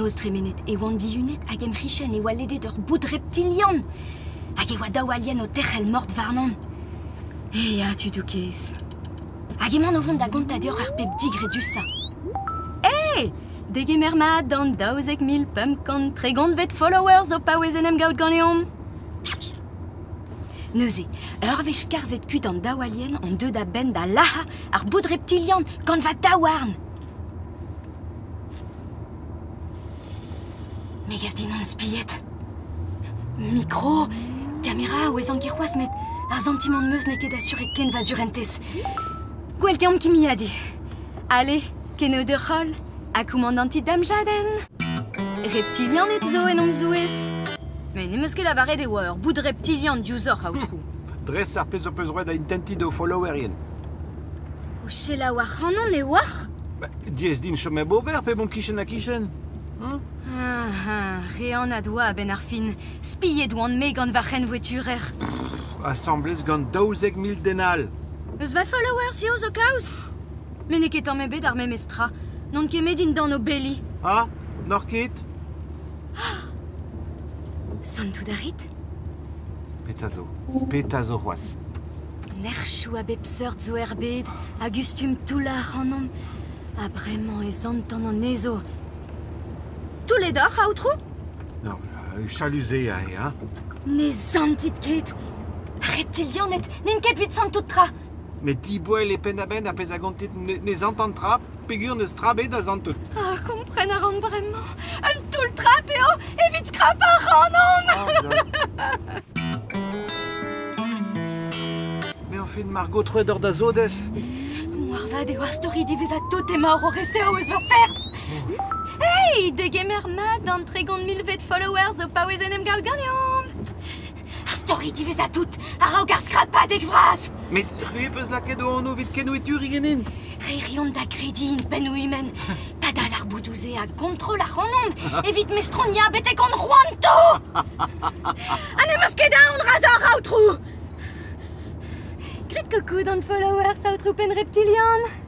Noz tremenet e oan dihunet hag em c'hichen e oa ledet ur boud reptilian hag e oa daou alien o terc'hel mort warnon. Eh ya, tudoù kaezh. Hag emaon o vont da gontañ deoc'h ar pep digredusañ. Eh! Degemer mat d'an 12530vet followers o paouez en em gaout ganeomp. Neuze, ur wech skarzhet kuit an daou alien on deuet a-benn da lazhañ ar boud reptilian gant va daouarn. Me gav din on spiet. Mikro, kamera, ouezan ket c'hoazh met ar santimant 'm eus n'eo ket asuret ken va surentez. Gwell deomp kimiadiñ. Ale, keneu d'ur c'holl ha koumandantit da'm jadenn. Reptilianed zo en hon zouez. Met n'em eus ket lavaret e oa ur boud reptilian diouzhoc'h, aotrou. Dres ar pezh ho peus roet da intentiñ d'ho followerien. O selaou ac'hanon e oac'h? Ba, diaes din chom hep ober p'emaomp kichen-ha-kichen. Hein? Ah, ah, re anat oa a-benn ar fin. Spiet oan-me gant va c'henvoeturer. Asambles gant 12 000 den all. Eus va followers eo zo kaoz? Met n'eo ket tamm ebet ar memes tra. N'on ket met dindan o beli. Ah, n'oc'h ket? Santout a rit? Petra zo? Petra zo c'hoazh? Nerchoù a bep seurt zo er bed a gustum toullañ ac'hanomp. Ha bremañ e santan anezho. Toullet oc'h, aotrou? Non, chaluzé aze, hein? Ne santit ket. Ar reptilianed n'int ket evit santout tra. Met diboell e penn-a-benn ar pezh a gontit ne santan tra peogwir n'eus tra ebet da santout. Ah, kompren a ran bremañ. Un toull-trap eo evit skrapañ ac'hanon! Ah, Mais enfin, Margot troet oc'h da sodez. Moarvat eo ar story diwezhañ tout emaoc'h o resev eus va ferzh. Hey, degemer mat d'an 30 milvet followers o paouez en em gaout ganeomp. Ar story diwezhañ tout a-raok ar skrapadeg vras. Met c'hwi peus lakaet ho anv evit kenweturiñ ganin? Re riont da grediñ int pennoù humen. Padal ar boudoù-se a gontrol ac'hanomp evit mestroniañ betek hon c'hoantoù! Ha n'em eus ket aon razoc'h, aotrou! Grit kokou d'an followers, aotrou penn reptilian!